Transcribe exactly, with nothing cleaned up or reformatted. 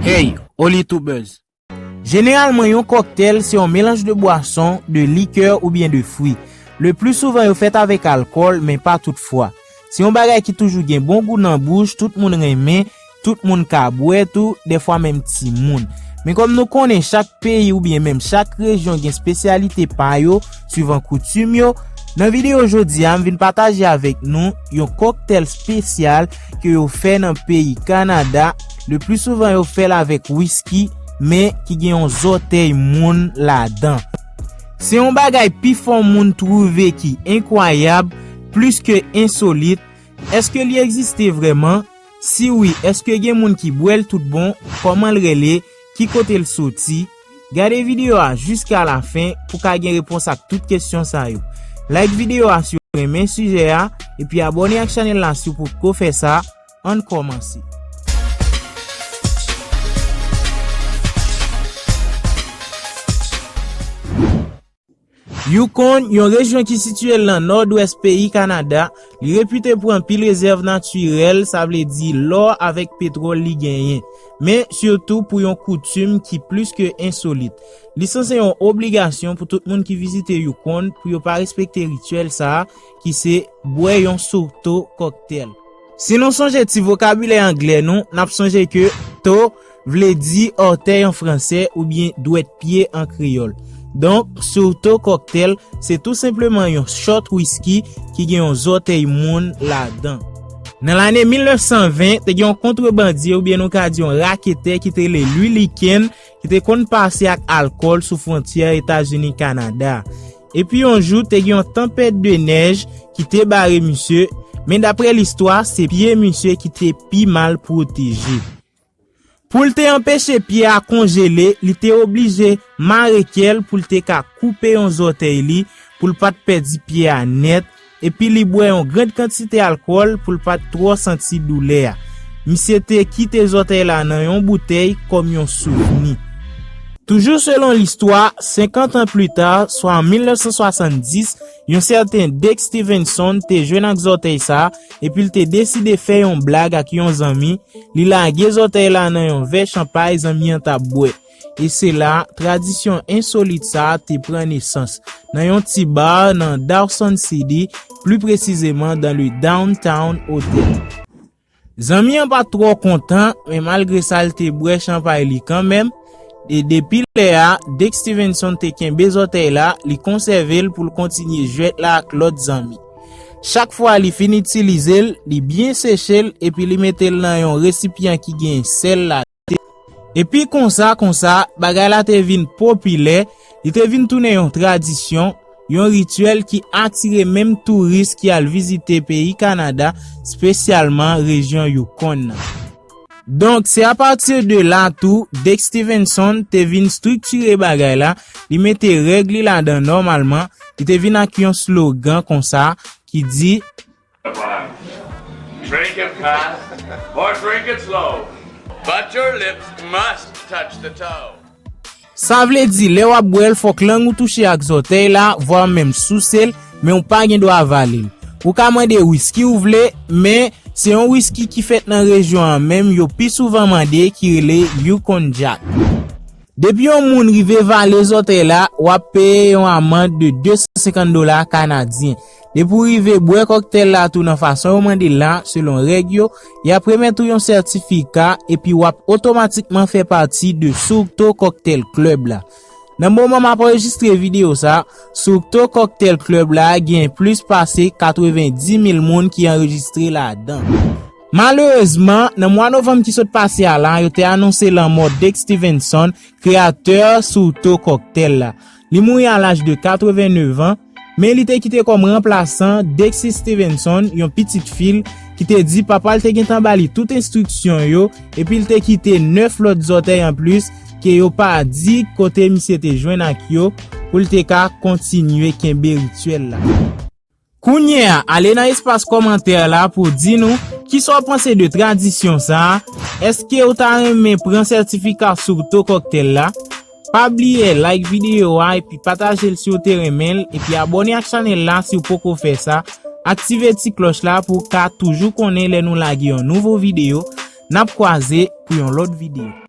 Hey, Oli Tubers! Jeneralman, yon kòktèl se yon melanj de bwason, de likè oubyen de fwi. Le pli souvan, yo fèt avèk alkòl, men pa tout fwa. Se yon bagay ki toujou gen bon gou nan bouch, tout moun renmen, tout moun ka bwè tou, dèfwa menm timoun. Men kòm nou konnen, chak peyi oubyen menm chak rejyon gen espesyalite pa yo, swivan koutim yo, nan videyo jodi a, m vin pataje avèk nou yon kòktèl espesyal ke yo fè nan peyi Kanada. Le pli souvan, yo fè l avèk wiski, men ki gen yon zòtèy moun ladan. Se yon bagay pifò moun twouve ki enkwayab, plis ke ensolit. Èske li egziste vrèman? Si wi, èske gen moun ki bwè l tout bon? Kòman l rele? Ki kote l soti? Gade videyo a jiska lafen pou w ka gen repons ak tout kesyon sa yo. Like videyo a si w renmen sijè a, epi abòne ak chanèl la si w potko fè sa. Ann kòmanse. Yukon, yon rejyon ki sitiye l nan nòdwès peyi Kanada, li repite pou anpil rezèv natirèl, sa vle di lò avèk petwòl li genyen, men sitou pou yon koutim ki plis ke ensolit. Li sanse yon obligasyon pou tout moun ki vizite Yukon pou yo pa respekte rityèl sa a, ki se bwè yon Surto kòktèl. Si nou sonje ti vokabilè anglè nou, n ap sonje ke to vle di òtèy an fransè oubyen dwèt pye an kreyòl. Donk, Surto kòktèl, se tou senpleman yon shot wiski ki gen yon zòtèy moun ladan. Nan lane mil nèf san ven, te gen yon kontrebandye oubyen nou ka di yon raketè ki te rele Louis Liken, ki te konn pase ak alkòl sou fwontyè Etazini-Kanada. Epi yon jou, te gen yon tanpèt de nèj ki te bare misye, men daprè listwa, se pye misye ki te pi mal pwoteje. Pou l te anpeche pye a konjele, li te oblije mare kè l pou l te ka koupe yon zòtèy li, pou l pa t pèdi pye a nèt, epi li bwè yon grann kantite alkòl pou l pa t twò santi doulè a. Misye te kite zòtèy la nan yon boutèy kòm yon souvni. Toujou selon listwa, senkant an pli ta, swa an mil nèf san swasanndis, yon sèten Dick Stevenson te jwenn ak zòtèy sa a, epi l te deside fè yon blag ak yon zanmi, li lage zòtèy la nan yon vè chanpay zanmi an t ap bwè. E se la, tradisyon ensolit sa a te pran nesans, nan yon ti bar nan Dawson City, pli presizeman dans le Downtown Hotel. Zanmi an pa t twò kontan, men malgre sa, l te bwè chanpay li kanmenm. E depi lè a, Dick Stevenson te kenbe zòtèy la, li konsève l pou l kontinye jwèt la ak lòt zanmi. Chak fwa li fin itilize l, li byen seche l, epi li mete l nan yon resipyan ki gen sèl ladan. Epi konsa, konsa, bagay la te vin popilè, li te vin tounen yon tradisyon, yon rityèl ki atire menm touris ki al vizite peyi Kanada, espesyalman rejyon Yukon nan. Donk, se apati de la tou, Dick Stevenson te vin estriktire bagay la, li mete règ li ladan nòmalman, li te vin ak yon slogan konsa ki di, Drink it fast or drink it slow, but your lips must touch the toe. Sa vle di, lè w ap bwè l, fòk lang ou touche ak zòtèy la, vwa menm souse l, men ou pa gen dwa avale l. Ou ka mande wiski ou vle, men se yon wiski ki fèt nan rejyon an menm yo pi souvan mande ki rele Yukon Jack. Depi yon moun rive vale zòtèy la, w ap peye yon amann de de san senkant dola kanadyen. Depi w rive bwè kòktèl la tou nan fason yo mande l la, selon règ yo, y ap remèt ou yon sètifika epi w ap otomatikman fè pati de Surto Cocktail Club la. Nan moman m ap anrejistre videyo sa, Surto Cocktail Club la gen plis pase katrevenndis mil moun ki anrejistre ladan. Malerezman, nan mwa novanm ki sot pase a la, yo te anonse lanmò Dick Stevenson, kreyatè Surto Cocktail la. Li mouri a laj de katrevenneuf an, men li te kite kòm ranplasan Dexy Stevenson, yon pitit fi l, ki te di papa l te gentan ba li tout enstriksyon yo, epi l te kite nèf lòt zòtèy anplis ke yo pa di kote misye te jwenn ak yo pou l te ka kontinye kenbe rityèl la. Kounye a, ale nan espas kòmantè la pou w di nou kisa w panse de tradisyon sa a. Èske w ta renmen pran sètifika Surto Cocktail la? Pa bliye like videyo a epi pataje l si w te renmen l, epi abòne ak chanèl la si w poko fè sa. Aktive ti klòch la pou w ka toujou konnen lè nou lage yon nouvo videyo. N ap kwaze pou yon lòt videyo.